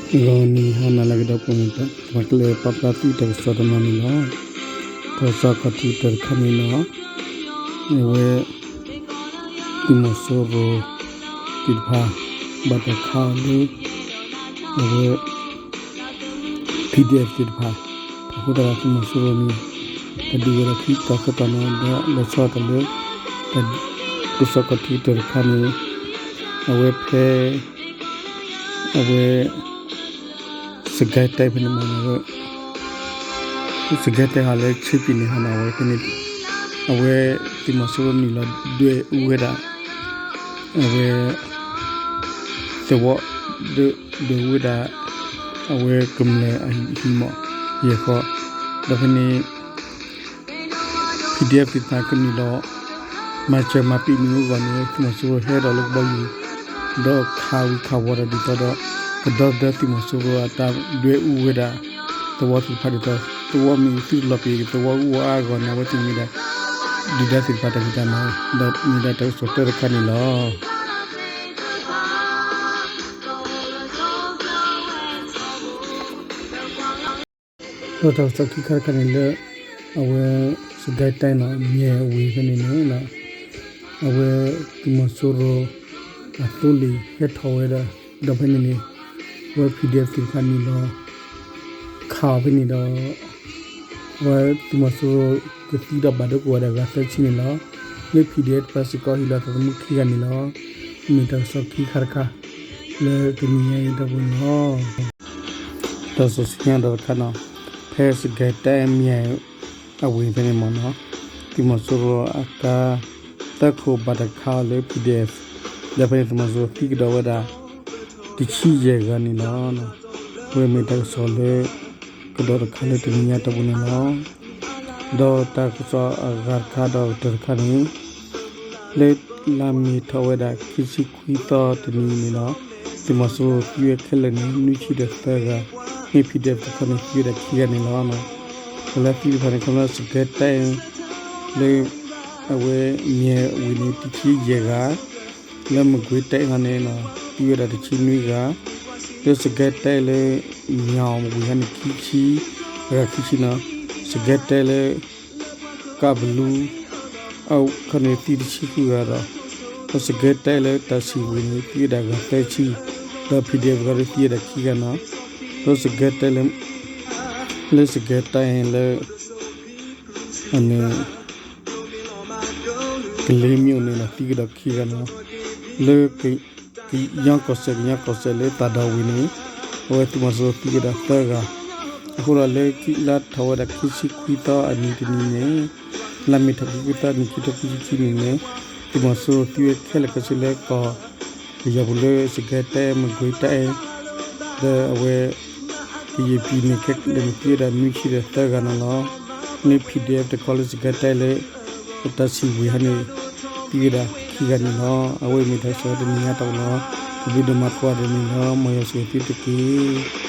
ဂီၤနံၤဟါနၤလၢအဂ့ၤ ဒီပုၢ်ဝဲၢ်, ပကလဲၤပာ်ဖျါသုတၢ်ကစီၣ်တနီၤန့ၣ်လီၤ. တၢ်ကစီၣ်ခီၣ်ထံးတၢတခါန့ၣ်လီၤ. အဝဲ သုးမီၤစိရိၤသ့ၣ်တဖၣ် ဘၣ်တၢ်ခးအီၤလၢ အဝဲ PDF သ့ၣ်တဖၣ်, အဃိသတးဒီးသုးမီၤစိရိၤန့ၣ် တၢ်ဒုးဝဲဒၣ်ခံတီၤသၢတီၤန့ၣ်ဒီး လီၤဆီဒၣ်တၢ်လၢ တၢ်ကစီၣ်ခီၣ်ထံးတၢတခါန့ၣ် အဝဲဖဲ အဝဲ စစ်ကိုင်းတိုင်းဖဲန့ၣ်မ့ၢ်န့ၣ် ဝဲ စစ်ကိုင်းတိုင်းဟီလၢ ချင်းပြည်နယ်ဟီန့ၣ် အဝဲဖဲန့ၣ် အဝဲသုးမီၤစိရိၤနုာ်လီၤဒွဲၣ်အူဝဲဒၣ် အဝဲ သဝီ ဒွဲၣ်အူဝဲဒၣ် အဝဲကမျၢၢ်အဟံၣ်မး ယဲၢ်ဃီ ဒီးဖဲန့ၣ် PDF သ့ၣ်တဖၣ်ကနုာ်လီၤ မၤစၢၤမၤပံာ်မ့ၣ်အူအဂီၢ်န့ၣ် သုးမီၤစိရိၤဟဲဒီးလၢကဘီယူၤ ဒီးခးဝံၤခးဝီၤတၢ်ဒ်သိးဒီး ကဒီသဒၢသုးမီၤစိရိၤအတၢ်ဒွဲၣ်အူဝဲဒၣ် သဝီသ့ၣ်တဖၣ်ဒ်သိး သဝီမ့ၢ်သုတလီၤပံာ်သဝီအူအီၣ်အါအဂီၢ်န့ၣ် အဝဲသ့ၣ်မ့ၢ်ဒၣ် ဒုၣ်ဒါသ့ၣ်တဖၣ်တၢ်ဖံးတၢ်မၤ ဒီးမ့ၢ်ဒၣ်တၢ်ကစီၣ်တၢတခါန့ၣ်လီၤ. ဒီးတၢ်ကစီၣ်ခံခါတခါန့ၣ်လၢ အဝဲ စစ်ကိုင်းတိုင်းန့ၣ် မၠဲၣ်ဝ့ၢ်ဖဲန့ၣ်န့ၣ် အဝဲသုးမီၤစိရိၤ အသိလ့ၣ်ဟဲထီၣ်ဝဲဒၣ် ဒီးဖဲန့ၣ်န့ၣ် အဝဲ PDF သ့ၣ်တဖၣ်န့ၣ်ဒီး ခးအီၤဖဲန့ၣ်ဒီး အဝဲသုးမီၤစိရိၤကသံဒီးဘၣ်ဒိကိးဂၤဒဲးဂၤသၢဆံန့ၣ်လီၤ. လၢ PDF တဖၣ်စ့ၢ်ကီးဟ့ၣ်လီၤသးသမူခံဂၤန့ၣ်လီၤ. မ့ၢ်တၢ်ကစီၣ်ခံခါတခါ လၢတနံၤညါအံၤတၢ်ပူၤန့ၣ်လီၤ. တၢ်ကစီၣ်ဆူညါဒီးတခါန့ၣ် ဖဲ စစ်ကိုင်းတိုင်း မၠဲၣ်ဝ့ၢ်ဖဲန့ၣ်မ့ၢ်န့ၣ် သုးမီၤစိရိၤအကါ သၢခိၣ်ဘၣ်တၢ်ခးအီၤလၢ PDF ဒီးဖဲန့ၣ်သုးမီၤစိရိၤသံကဒီးဝဲဒၣ် တဆံယဲၢ်ဂၤန့ၣ်လီၤ. အဝဲမ့ၢ်တၢ်ကစီၣ်လၢ ကဒီးတခါလၢတနံၤညါတၢ်ပူၤန့ၣ်လီၤ. ဒီးတၢ်ကစီၣ်အဂၤတခါဒီးကတၢၢ်တခါန့ၣ် လၢလါမ့ၤထီၣ်ဝဲဒၣ်ခံဆံခွံသီတနံၤန့ၣ်လီၤ. သုးမီၤစိရိၤသံဝဲခဲလၢာ်န့ၣ် နွံဆံဒီးသၢဂၤ, မ့ၢ် PDF တခီန့ၣ် သံဝဲဒၣ်ခံဂၤန့ၣ်လီၤ. ပှၤလၢသံတဖၣ်န့ၣ် ခီဖျိ စစ်ကိုင်းတိုင်း လၢ အဝဲမၠဲၣ်ဝ့ၢ်န့ၣ် တဆံယဲၢ်ဂၤ, လၢ မကွေးတိုင်း ဟီန့ၣ် သံဝဲဒၣ်တဆံနွံဂၤ, လၢ စစ်ကိုင်းတိုင်း လၢ မၠၣ်ဝ့ၢ်ဟီန့ၣ် ခံဆံ, အဂၤခံဆံန့ၣ်, စစ်ကိုင်းတိုင်း လၢ ကးဘလူး အခီန့ၣ် သံတဆံဃုဂၤဒီး လၢ စစ်ကိုင်းတိုင်း လၢတၢ်စံၣ်ဝ့ၢ်န့ၣ် သံဝဲဒၣ်ဂၤသၢဆံ, ဒီး PDF ဂၤဒီးသံဝဲဒၣ်ခံဂၤန့ၣ်, လၢ စစ်ကိုင်းတိုင်း လၢ လၢ စစ်ကိုင်းတိုင်း လၢ အန့ၣ် ကလေးမြို့ န့ၣ်ဒီးသံကဒီးခံဂၤန့ၣ်, လၢ ကညီကီၢ်စဲၣ် ကညီကီၢ်စဲၣ်လၢသးဒီဝ့ၢ်န့ၣ် အဝဲသုးမီၤစိရိၤသံဝဲဒၣ်သၢဂၤ, အဃိဒီးလၢခံလါထီၣ်ဝဲဒၣ်ခံဆံခွံသီအနံၤတနံၤန့ၣ်, လါမ့ၤထီၣ်ခံဆံခွံသီအနံၤခံထိခံဆံခံနံၤန့ၣ်, သုးမီၤစိရိၤသံဝဲခဲလၢာ်ခဲဆ့လၢကီၢ်ပယီၤပူၤလၢ စစ်ကိုင်းတိုင်း မကွေးတိုင်း ဒီးအဝဲ ကယဲၢ်ပံၤန့ၣ်ခဲလၢာ်န့ၣ် သံဝဲဒၣ်နွံဆံဒီးသၢဂၤန့ၣ်လီၤ. လၢ PDF တခီလၢ စစ်ကိုင်းတိုင်း လၢ တၢ်စံၣ်ဝ့ၢ်ဟီန့ၣ် သံဝဲဒၣ်ခံဂၤန့ၣ်လီၤ. အဝဲမ့ၢ်တၢ်ကစီၣ်တနံၤညါတၢ်ပူၤလီၤ. တဘျုးဒိၣ်မးကိးဂၤဒဲးန့ၣ်လီၤ. မ်ယွၤဆိၣ်ဂ့ၤသုတက့ၢ်.